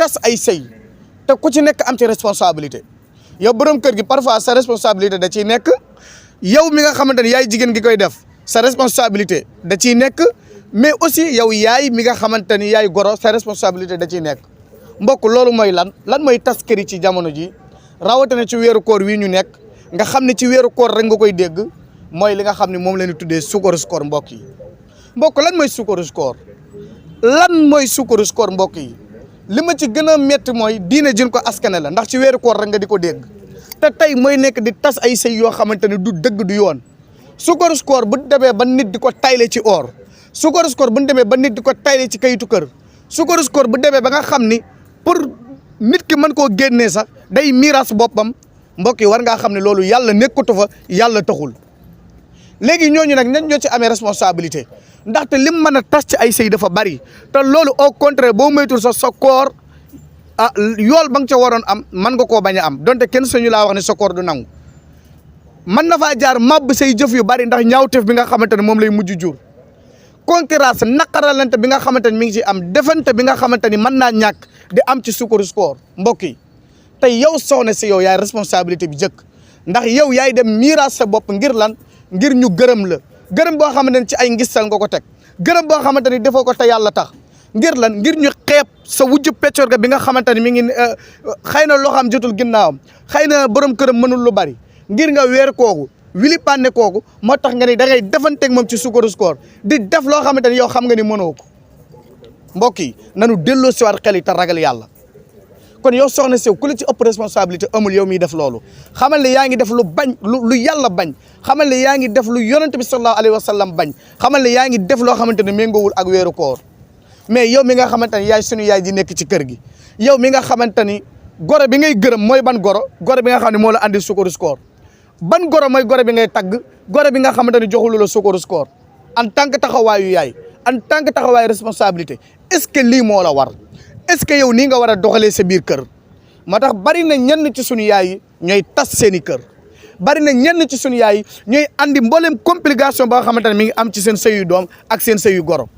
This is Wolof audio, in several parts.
tas ay sëy te ku ci nekk am ci responsabilité yow borom kër gi parfois sa responsabilité da ciy nekk yow mi nga xamante ni yaay jigéen gi koy def sa responsabilité da ciy nekk mais aussi yow yaay mi nga xamante ni yaay goro sa responsabilité da ciy nekk mbokk loolu mooy lan mooy tas kër yi ci jamono ji rawatina ci weeru koor wii ñu nekk nga xam ne ci weeru koor rek nga koy dégg mooy li nga xam ne moom la ñu tuddee sukkaru koor mbokk yi mbokk lan mooy sukkaru koor lan mooy sukkaru koor mbokk yi li ma ci gën a métti mooy diine jën ko askane la ndax ci weeru koor rek nga di ko dégg te tey mooy nekk di tas ay sëy yoo xamante ne du dëgg du yoon sukkaru koor bu demee ba nit di ko tayle ci or sukkaru koor bu demee ba nit di ko tayle ci kayitu kër sukkaru koor bu demee ba nga xam ni pour nit ki mën koo génnee sax day miiras boppam mbokk yi war ngaa xam ne loolu yàlla nekkatu fa yàlla taxul léegi ñooñu nag ñan ñoo ci amee responsabilité ndaxte lim mën a tas ci ay sëy dafa bari te loolu au contraire boo moytul sa koor yool ba nga ca waroon am mën nga koo bañ a am donte kenn suñu laa wax ne sa koor du nangu mën na faa jaar màbb say jëf yu bari ndax ñaawteef bi nga xamante ne moom lay mujj jur concurrence naqaralante bi nga xamante ne mi ngi ci am defante bi nga xamante ni mën naa ñàkk di am ci sukkaru koor mbokk yi tey yow soxna si yow yaay responsabilité bi jëkk ndax yow yaay dem miiras sa bopp ngir lan ngir ñu gërëm la gërëm boo xamante ne ci ay ngistal nga ko teg gërëm boo xamante ni defoo ko te yàlla tax ngir lan ngir ñu xeeb sa wujju peccor ga bi nga xamante ni mi ngi xëy na loo xam jotul ginnaawam xëy na borom këram mënul lu bari ngir nga weer kooku wili pànne kooku moo tax nga ni da ngay defanteeg moom ci sukkaru koor di def loo xamante ni yow xam nga ni mënoo ko mbokk yi nanu delloo si waat xel yi te ragal yàlla kon yow soxna si ku la ci ëpp responsabilité amul yow miy def loolu xamal ne yaa ngi def lu bañ lu yàlla bañ xamal ne yaa ngi def lu yonent bi sallallahu alayhi wa sallam bañ xamal ne yaa ngi def loo xamante ne méngoowul ak weeru koor mais yow mi nga xamante ni yaay sunu yaay ji nekk ci kër gi yow mi nga xamante ni goro bi ngay gërëm mooy ban goro bi nga xam ne moo la andi sukkaru koor ban goro mooy goro bi ngay tagg goro bi nga xamante ni joxulu la sukkaru koor en tant que taxawaayu yaay en tant que taxawaayu responsabilité est-ce que lii moo la war est-ce que yow nii nga war a doxalee sa biir kër moo tax bari na ñenn ci sunu yaay yi ñooy tas seen i kër bari na ñenn ci sunu yaay yi ñooy andi mboolem complication ba nga xamante ne mi ngi am ci seen sëyu doom ak seen sëyu goro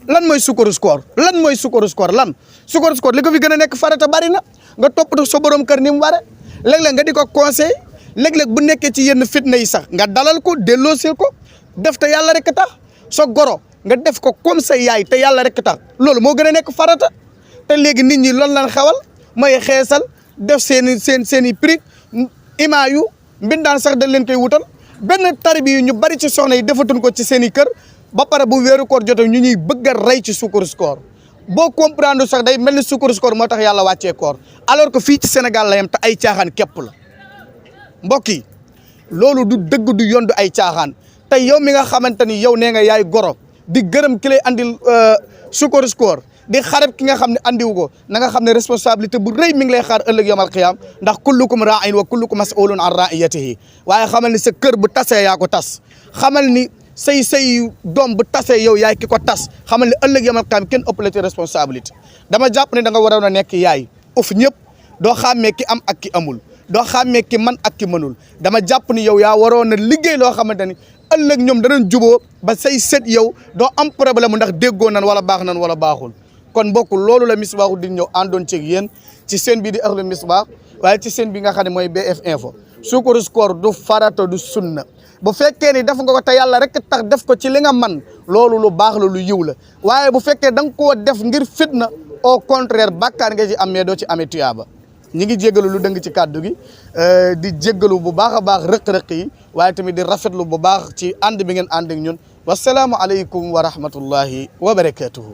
lan mooy sukkaru koor lan mooy sukkaru koor lan sukkaru koor li ko fi gën a nekk farata bari na nga toppatoo sa borom kër ni mu ware léeg-léeg nga di ko conseil léeg-léeg bu nekkee ci yenn fitna yi sax nga dalal ko delloosil ko def te yàlla rek tax sa goro nga def ko comme sa yaay te yàlla rek tax loolu moo gën a nekk farata te léegi nit ñi loolu lan xewal mooy xeesal def seen i prix ima yu mbindaan sax dañ leen koy wutal benn tarbi yu ñu bari ci soxna yi defatuñ ko ci seen i kër ba pare bu weeru koor jotee ñu ñuy bëgg a rey ci sukkaru koor boo comprendre sax day mel ni sukkaru koor moo tax yàlla wàccee koor alors que fii ci Sénégal la yem te ay caaxaan képp la mbokk yi loolu du dëgg du yoon du ay caaxaan te yow mi nga xamante ni yow nee nga yaay goro di gërëm ki lay andil sukkaru koor di xarab ki nga xam ne andiwu ko na nga xam ne responsabilité bu rëy mi ngi lay xaar ëllëg yawmal qiyaam ndax kullukum raa'in wa kullukum mas'ulun an ra'iyatihi waaye xamal ni sa kër bu tasee yaa ko tas xamal ni say doom bu tasee yow yaay ki ko tas xamal ni ëllëg yawmal qiyaam kenn ëpp la ci responsabilité dama jàpp ne da nga waroon a nekk yaay uf ñëpp doo xàmmee ki am ak ki amul doo xàmmee ki man ak ki mënul dama jàpp ni yow yaa waroon a liggéey loo xamante ni ëllëg ñoom danañ juboo ba say set yow doo am problème ndax déggoo nan wala baax nan wala baaxul kon mbokk loolu la Misbahou di ñëw àndoon ceeg yéen ci seen bii di Ahlul Misbah waaye ci seen bi nga xam ne mooy BF Info sukkaru koor du farata du sunna bu fekkee ni def nga ko te yàlla rek tax def ko ci li nga man loolu lu baax la lu yiw la waaye bu fekkee da nga koo def ngir fitna au contraire bàkkaar nga ci am mais doo ci amee tuyaaba ñi ngi jéggalu lu dëng ci kàddu gi di jéggalu bu baax a baax rëq-rëq yi waaye tamit di rafetlu bu baax ci ànd bi ngeen ànd ak ñun wasalaamu aleykum wa rahmatullahi wa barakatuhu